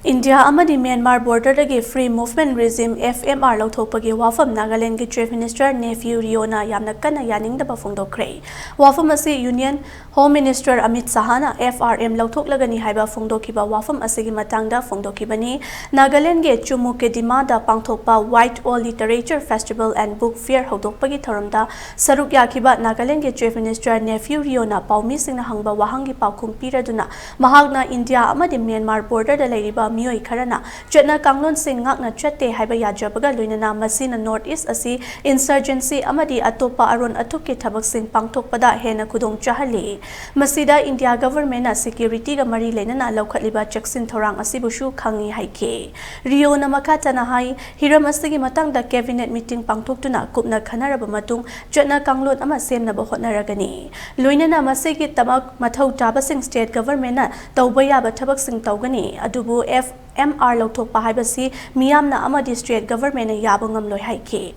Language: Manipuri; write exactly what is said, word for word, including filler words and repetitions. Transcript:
ꯏꯟꯗꯤꯌꯥ ꯑꯃꯗꯤ ꯃ꯭ꯌꯥꯟꯃꯥꯔ ꯕꯣꯔꯗꯔꯗꯒꯤ Free Movement Regime, F M R, ꯂꯧꯊꯣꯛꯄꯒꯤ ꯋꯥꯐꯝ ꯅꯥꯒꯥꯂꯦꯟꯗꯒꯤ Chief Minister Neiphiu Rio-ꯅ ꯌꯥꯝꯅ ꯀꯟꯅ ꯌꯥꯅꯤꯡꯗꯕ ꯐꯣꯡꯗꯣꯛꯈ꯭ꯔꯦ꯫ ꯋꯥꯐꯝ ꯑꯁꯤ Union Home Minister Amit Shah-ꯅ F R M ꯂꯧꯊꯣꯛꯂꯒꯅꯤ ꯍꯥꯏꯕ ꯐꯣꯡꯗꯣꯛꯈꯤꯕ ꯋꯥꯐꯝ ꯑꯁꯤꯒꯤ ꯃꯇꯥꯡꯗ ꯐꯣꯡꯗꯣꯛꯈꯤꯕꯅꯤ꯫ ꯅꯥꯒꯥꯂꯦꯟꯗꯒꯤ ꯆꯨꯃꯨꯀꯦꯗꯤꯃꯥꯗ ꯄꯥꯡꯊꯣꯛꯄ White All Literature Festival and Book Fair ꯍꯧꯗꯣꯛꯄꯒꯤ ꯊꯧꯔꯝꯗ ꯁꯔꯨꯛ ꯌꯥꯈꯤꯕ ꯅꯥꯒꯥꯂꯦꯟꯗꯒꯤ Chief Minister Neiphiu Rio-ꯅ ꯄꯥꯎꯃꯤꯁꯤꯡꯅ ꯍꯪꯕ ꯋꯥꯍꯪꯒꯤ ꯄꯥꯎꯈꯨꯝ ꯄꯤꯔꯗꯨꯅ ꯃꯍꯥꯛꯅ ꯏꯟꯗꯤꯌꯥ ꯑꯃꯗꯤ ꯃ꯭ꯌꯥꯟꯃꯥꯔ ꯕꯣꯔꯗꯔꯗ ꯂꯩꯔꯤꯕ ꯃꯤꯑꯣꯏ ꯈꯔꯅ ꯆꯠꯅ ꯀꯥꯡꯂꯣꯟꯁꯤꯡ ꯉꯥꯛꯅ ꯆꯠꯇꯦ ꯍꯥꯏꯕ ꯌꯥꯖꯕꯒ ꯂꯣꯏꯅꯅ ꯃꯁꯤꯅ North East ꯑꯁꯤ insurgency ꯑꯃꯗꯤ ꯑꯇꯣꯞꯄ ꯑꯔꯣꯟ ꯑꯊꯨꯞꯀꯤ ꯊꯕꯛꯁꯤꯡ ꯄꯥꯡꯊꯣꯛꯄꯗ ꯍꯦꯟꯅ ꯈꯨꯗꯣꯡ ꯆꯥꯍꯜꯂꯤ꯫ ꯃꯁꯤꯗ ꯏꯟꯗꯤꯌꯥ government-ꯅ security-ꯒ ꯃꯔꯤ ꯂꯩꯅꯅ ꯂꯧꯈꯠꯂꯤꯕ ꯆꯦꯛꯁꯤꯟ ꯊꯧꯔꯥꯡ ꯑꯁꯤꯕꯨꯁꯨ ꯈꯪꯏ ꯍꯥꯏꯈꯤ꯫ ꯔꯤꯑꯣꯅ ꯃꯈꯥ ꯇꯥꯅ ꯍꯥꯏ, ꯍꯤꯔꯝ ꯑꯁꯤꯒꯤ ꯃꯇꯥꯡꯗ cabinet meeting ꯄꯥꯡꯊꯣꯛꯇꯨꯅ ꯀꯨꯞꯅ ꯈꯟꯅꯔꯕ ꯃꯇꯨꯡ ꯆꯠꯅ ꯀꯥꯡꯂꯣꯟ ꯑꯃ ꯁꯦꯝꯅꯕ ꯍꯣꯠꯅꯔꯒꯅꯤ꯫ ꯂꯣꯏꯅꯅ ꯃꯁꯤꯒꯤꯗꯃꯛ ꯃꯊꯧ ꯇꯥꯕꯁꯤꯡ state government-ꯅ ꯇꯧꯕ ꯌꯥꯕ ꯊꯕꯛꯁꯤꯡ ꯇꯧꯒꯅꯤ, ꯑꯗꯨꯕꯨ F M R ꯂꯧꯊꯣꯛꯄ ꯍꯥꯏꯕꯁꯤ ꯃꯤꯌꯥꯝꯅ ꯑꯃꯗꯤ state government-ꯅ ꯌꯥꯕ ꯉꯝꯂꯣꯏ ꯍꯥꯏꯈꯤ꯫